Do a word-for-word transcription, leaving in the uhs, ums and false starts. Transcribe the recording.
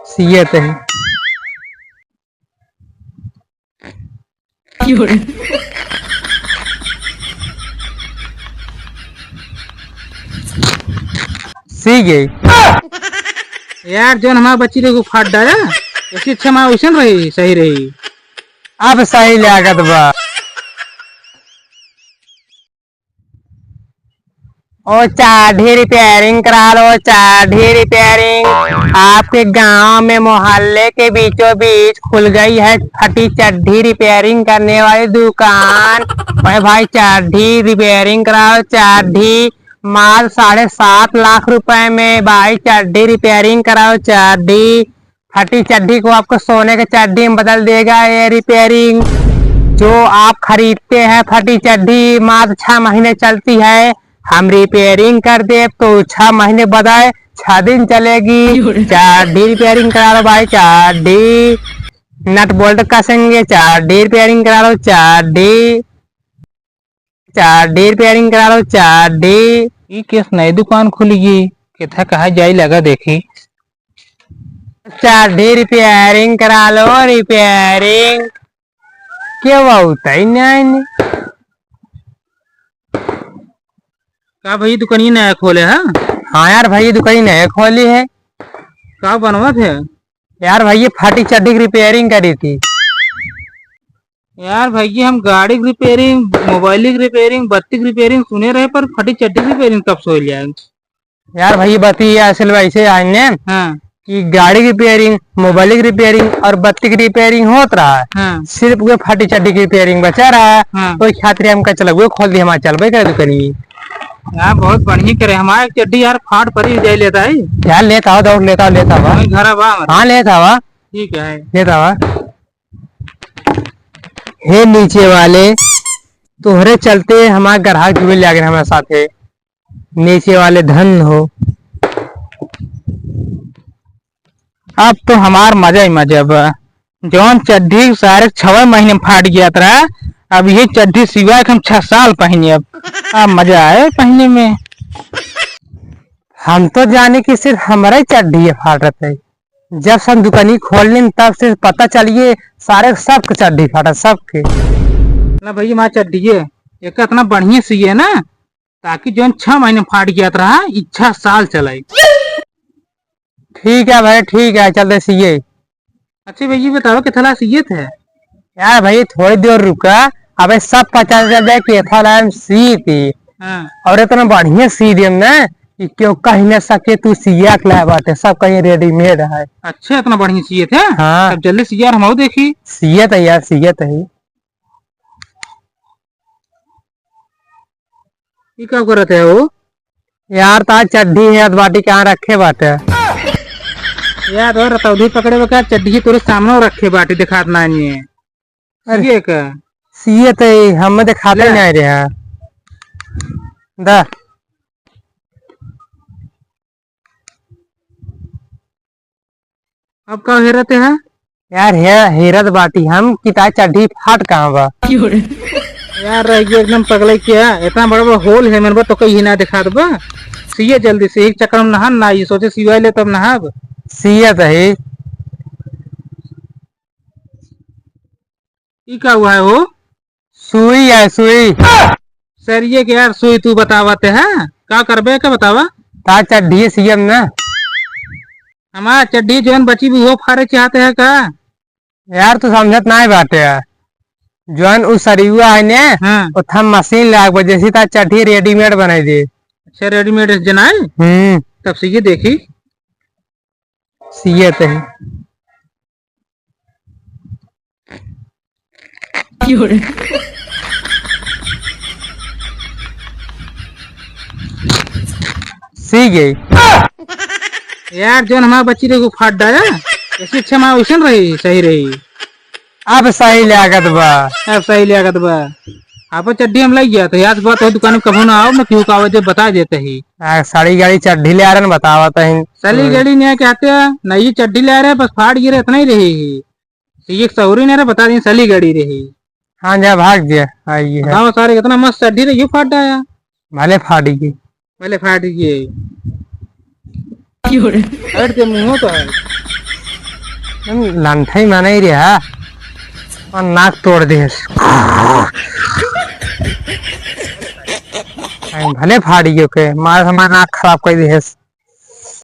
सियत है। सी गई। यार, जौन हमार बच्ची रही, वो फाट डाला। ऐसी अच्छा हमार वैसन रही, सही रही। अब सही लागत बा। ओ चाढ़ी repairing करा लो, चाढ़ी repairing। आपके गांव में मोहल्ले के बीचों बीच खुल गई है फटी चड्ढी repairing करने वाली दुकान। अरे भाई, चाढ़ी repairing कराओ, चाढ़ी। मात्र साढ़े सात लाख रुपए में भाई, चाढ़ी repairing कराओ, चाढ़ी। फटी चड्ढी को आपको सोने के चड्ढी में बदल देगा ये repairing। जो आप खरीदते हैं फटी चड्ढी, मात्र छह महीने चलती है, हम repairing कर दे तो छह महीने बजाय छह दिन चलेगी। क्यों रे? चाढ़ी repairing करा लो भाई, चाढ़ी। Nut bolt कसेंगे, चाढ़ी repairing करा लो, चाढ़ी। चाढ़ी repairing करा लो, चाढ़ी। ई केस नई दुकान खुली गई, केथा कहा जाई, लगा देखी। चाढ़ी repairing करा लो, repairing। के बाबू तई नहीं। का भाई, दुकानी नया खोले है? हाँ यार भाई, दुकानी नया खोली है। का बनवत है? यार भाई, ये फटी चड्ढी की repairing करी थी। यार भाई, ये हम गाड़ी की repairing, mobile की repairing, बत्ती की repairing सुने रहे, पर फटी चड्ढी की repairing कब से हो जाए? यार भाई, ये बात ये असल में ऐसे आए ने हाँ। कि गाड़ी की repairing, mobile की repairing और बत्ती की repairing होत रहा है। हाँ। सिर्फ वो फटी चड्ढी की repairing बचा रहा है। हाँ। तो खातिर हम कहा, चलो, वो खोल दी, हमारे चलबे करे दुकानी। यार, बहुत बढ़िया करे। हमारे चड्ढी यार फाट परी जाए लेता है। यार, लेता हो, दौड़ लेता हो, लेता हो। वही घर बा हमारा। हाँ, लेता हो। ठीक है। लेता हो। हे नीचे वाले, तोहरे चलते हमार ग्राहक जुड़े लागे हमारे साथे। नीचे वाले धन हो। अब तो हमार मजा ही मजा बा। जौन चड्ढी सारे छवे महीने में फाट गया रहा, अब ये चड्ढी सिवाय के हम छह साल पहने। अब, अब मजा आए पहने में। हम तो जाने कि सिर्फ हमारे चड्ढी फाटत है। जब से हम दुकानी खोल लेन, तब से पता चलिए सारे सबके चड्ढी फाटा, सबके। ना भैया, हमार चड्ढी है, एक इतना बढ़िया सिए ना, ताकि जौन छह महीने फाट गया रहा, ई छह साल चलाई। ठीक है भाई, ठीक है, चलते सिए। अच्छा भैया, बताओ, कितना सिए थे? यार भाई, थोड़ी देर रुका, अबे सब पता चल जाए कि एथा लाइन सी थी। हाँ। और इतना बढ़िया सी देम ना कि क्यों कहीं ना सके तू सिया के लाए बाटे, सब कहीं readymade है। अच्छा, इतना बढ़िया सिए थे? हाँ। अब जल्दी सिया, हम आओ देखी। सियत है यार, सियत है। ई का करत है हो? यार, ता चड्ढी है, बाटी कहाँ रखे बाटे? यार, और रतौधी पकड़े बा का? चड्ढी तोरे सामने रखे बाटी, दिखात ना नहीं है। अरे, ये का? सिए तो हम दिखाते ले। नहीं रहे हैं। दा। अब का हेरत है? यार, हे-, हेरत बाटी हम कि ता चड्ढी फाट कहाँ बा? यार, रह गया एकदम पगले किया। इतना बड़ा बड़ा hole है मेरे बा, तो कहीं ना दिखात बा। सिए जल्दी से, एक चक्कर में नहा ना, ये सोचे सिवाय ले तब नहाब। सिए तो है। ई का हुआ है हो? सुई है, सुई। सर, ये क्या यार, सुई तू बतावत है? का करबे, का बतावा? ता चड्ढी सियम ना। हमार चड्ढी जौन बची भी वो फाड़े चाहते हैं का? यार, तू समझत नाहीं बाटे यार। जौन उ सरियुआ है ने, हाँ। ओथा मशीन लाग बा, जैसे ता चड्ढी readymade बनाई दे। अच्छा, readymade जनाए? हम्म। तब सिए देखी। सिए तो है। सी गई। यार, जौन हमार बच्ची रही, वो फाट डाला। ऐसी अच्छा हमार वैसन रही, सही रही। अब सही लागत बा। अब सही लागत बा। आप चड्ढी हम लग गया, तो याद बात है, दुकान में कभो ना आओ, ना केहू का आवे, जे बता देते ही। आ, साड़ी गाड़ी चड्ढी ले आ रहे हैं, बतावत हैं। साड़ी गाड़ी नहीं कहते हैं, ना ये चड्ढी ले आ रहे हैं, बस फाट गिरे, इतना ही रही। ये एक सौरी ने रे बता दी, सली गड़ी रही। हाँ, जा भाग जा, हाँ, ये है। बताओ सारे, कितना मस्त चड्ढी रही, यू फाट आया। भले फाट गई। भले फाट गई। क्यों रे? हट के मुंह तो है। लंठई में नहीं रहा, और नाक तोड़ देस। आई भले फाड़ गयो के, मार हमार नाक खराब कर देस।